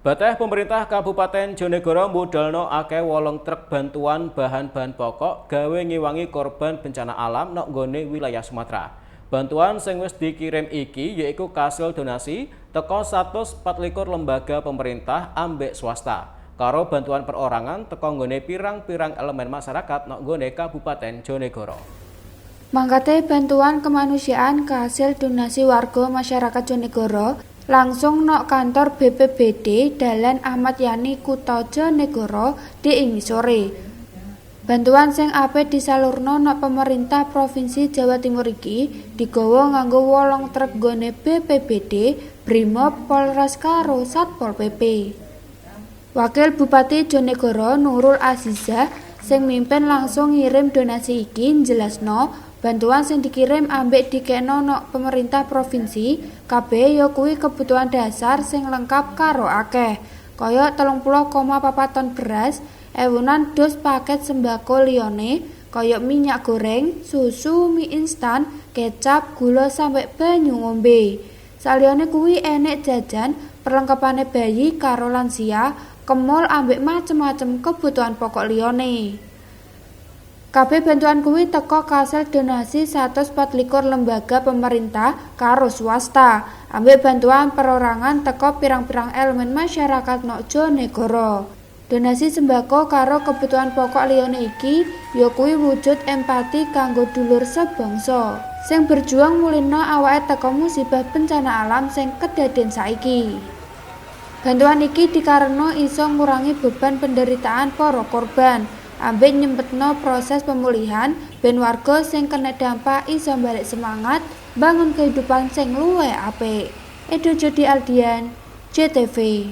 Bateh pemerintah Kabupaten Jonegoro mbudalno akeh 8 truk bantuan bahan-bahan pokok gawe ngewangi korban bencana alam nok nggone wilayah Sumatera. Bantuan sing wis dikirim iki yaiku kasil donasi teko 124 lembaga pemerintah ambek swasta, karo bantuan perorangan teko nggone pirang-pirang elemen masyarakat nok nggone Kabupaten Jonegoro. Mangkate bantuan kemanusiaan kasil donasi warga masyarakat Jonegoro langsung nok kantor BPBD Dalan Ahmad Yani, Kutha Jonegoro, diingi sore. Bantuan sing ape disalurno nok pemerintah Provinsi Jawa Timur iki digawa nganggo 8 truk nggone BPBD, Brimob, Polres karo Satpol PP. Wakil Bupati Jonegoro Nurul Azizah sing mimpin langsung ngirim donasi iki njelasno bantuan sing dikirim ambek dikekno nok pemerintah provinsi kabeh ya kuwi kebutuhan dasar sing lengkap karo akeh, kaya 30,4 ton beras, ewunan dus paket sembako liyane kaya minyak goreng, susu, mie instan, kecap, gula sampe banyu ngombe. Saliyane kuwi enek jajan, perlengkapane bayi karo lansia, kemul ambek macem-macem kebutuhan pokok liyane. Kabeh bantuan kuwi teko kasil donasi 124 lembaga pemerintah karo swasta, ambek bantuan perorangan teko pirang-pirang elemen masyarakat nok Jonegoro. Donasi sembako karo kebutuhan pokok liyane iki ya kuwi wujud empati kanggo dulur sebangsa sing berjuang mulihno awake teko musibah bencana alam sing kedaden saiki. Bantuan iki dikarepno iso ngurangi beban penderitaan para korban, ambek nyempetno proses pemulihan ben warga sing kena dampak iso balik semangat bangun kehidupan sing luwih apik. Edo Jodi Aldian, JTV.